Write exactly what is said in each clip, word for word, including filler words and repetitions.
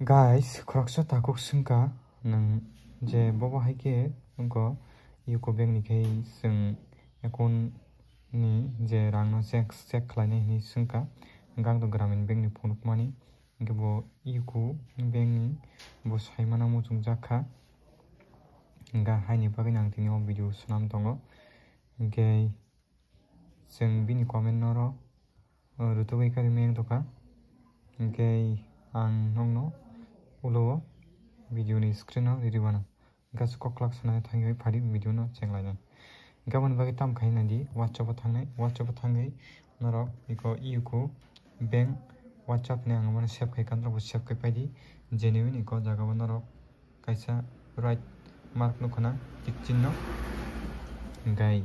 Guys, khoroksa takhuk swngkha nwng je bobo hai khe wngkho U C O bank ni khe chwng account ni je rang no check, check khlainai hinwi swngkha. Hwnkhe ang to Gramin Bank ni phunukmani, hwnkhe bo U C O bank ni bo saimano muchungjak kha. Hwnkhe haini bagwi ang tini o video swnam tongo. Hwnkhe chwng bini comment no ro, o, rwtugwi kari meng tongkha. Hwnkhe ang nokno ulo o video ni screen o riri mano. Hwnkhe aswk kok kwlak sanai thangwi phadi video no chenglainai. Hwnkhe aboni bagwi tamo khaina di, WhatsApp o thangnai, WhatsApp o thangwi norok iko U C O bank WhatsApp ni ang mano save khai kha, norok bo save khai phai di, genuine iko jaga o norok kaisa right mark nukho na, tik chinno. Hwnkhe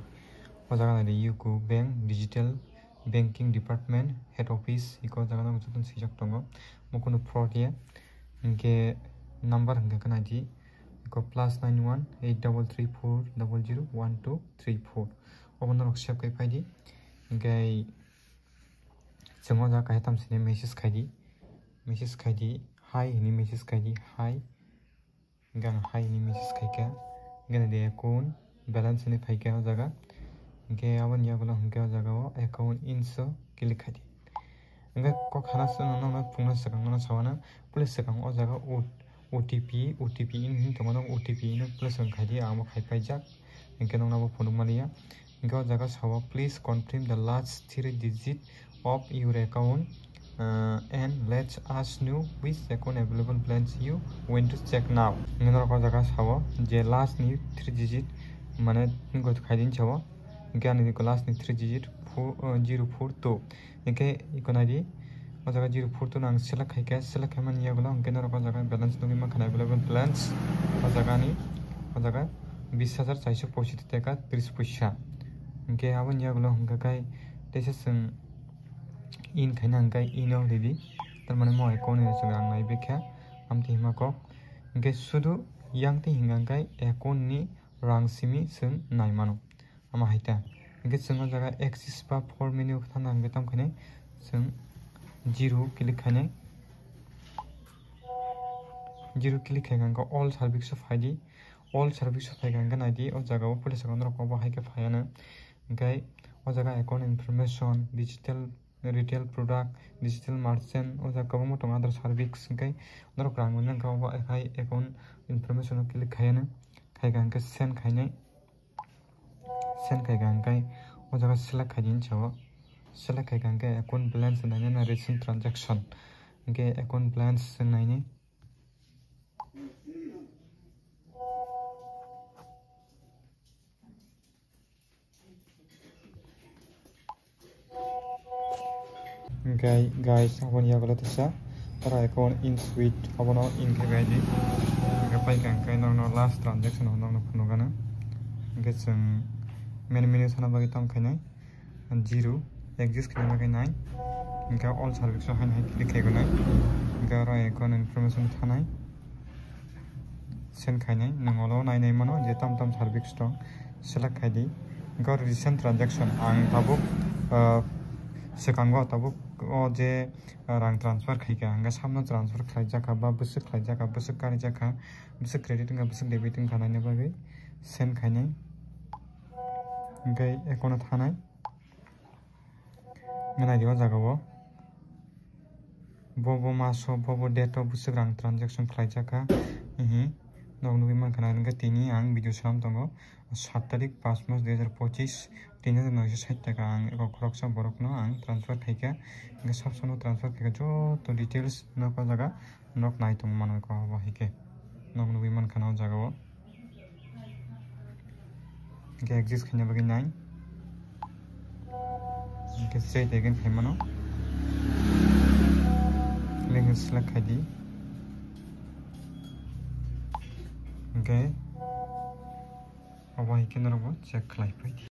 o jaga nai di U C O bank digital banking department head office, iko jaga no jotono swijak tongo, bo kunu fraud ya. Hwnkhe number hwnkhe khe nai di, iko plus nine one eight double three four double zero one two three four. Obo norok save khai phai di. Hwnkhe chwng o jaga kaisa tamo sini message khai di, message khai di, hi hinwi message khai di, hi. Hwnkhe ang hi hinwi message khai kha, hwnkhe nai di account balance hinwi phai kha o jaga. Hwnkhe aboni yagulo hwnkhe o jaga o account ins o click khai di. Hwnkhe kok hana se nokno phunukna swkang no sawana, please swkang o jaga O T P, O T P in hin tongo, nok O T P ino please swkang khai di, amo khai paijak. Hwnkhe nokno bo phunuk maliya. Hwnkhe o jaga sao, "Please confirm the last three digit of your account, uh, and let us know which account available balance you want to check now." Hwnkhe norok o jaga sao je last ni three digit, mane, hwnkhe khai din sao. Hwnkhe ani last ni three digit four, uh, zero four two. Hwnkhe iko nai di, o jaga zero four two no ang select khai kha, select khai mani yagulo hwnkhe norok o jaga balance nugwi mankha na, available balance o jaga ni, o jaga bis hajar chairso poisotti taka tris poisa. Hwnkhe aboni yagulo hwnkhe kai teisa chwng in khaina hwnkhe in o ridi, tar mane mo account ni chwng rang nai bikha, amtwi hima kok. Hwnkhe sudu yang twi hwnkha hwnkhe account ni rang simi chwng nai mano. Omo hai ta. Hwnkhe chwng o jaga access ba for menu o thangna hwnkhe tamo khainai chwng zero click khainai. Zero click khai kha hwnkhe all service o phai di. All service o phai kha hwnkhe nai di, o jaga o police account rok bo hai khe phai ano. Hwnkhe o jaga account information, digital retail product, digital merchant, o jaga kwbangma tongo other service. Hwnkhe norok rang nang kha obo hai account information o click khai ano. Khai kha hwnkhe send khainai. Send khai kha hwnkhe o jaga select khai di hinwi sao. Select khai kha hwnkhe account balance nainai na recent transaction. Hwnkhe account balance chwng nainai. Hwnkhe guys, aboni yagulo teisa oro account in suite abono in khe bai di. Hwnkhe pai kha hwnkhe norokno last transaction o norokno phunukgano. Hwnkhe chwng main menu thana bagwi tamo khainai zero, exist khaina bagwi nine. Hwnkhe all service o haino hai click khai gonai. Hwnkhe oro account information thanai. Send khainai, nwng olo nainai mano je tam tam service tong, select khai di. Hwnkhe oro recent transaction, ang tabuk, ah, swkango tabuk o je, ah, rang transfer khaikha, hwnkhe samno transfer khlaijakha ba bwswk khlaijakha, bwswk karijakha, bwswk credit wngkha, bwswk debit wngkha naina bagwi send khainai. Hwnkhe account o thanai. Nai di o jaga o. Bo bo maso, bo bo date o bwswk rang transaction khlaijakha. Hihi. Nok nugwi mankha na hwnkhe tini ang video swnam tongo. Sat tarik, pas mas, dui hajar pochis, tin hajar noisho sait taka ang eko khoroksa borokno ang transfer khaikha. Hwnkhe sab samno transfer khaikha joto details nok o jaga. Nok nai tong mano eko bo hai khe. Nok nugwi mankha na o jaga o. Hwnkhe exist khaina bagwi nine. Hwnkhe save again khaimano. Hwnkhe select khai di. Hwnkhe obo hai khe norokbo check khlai phai di.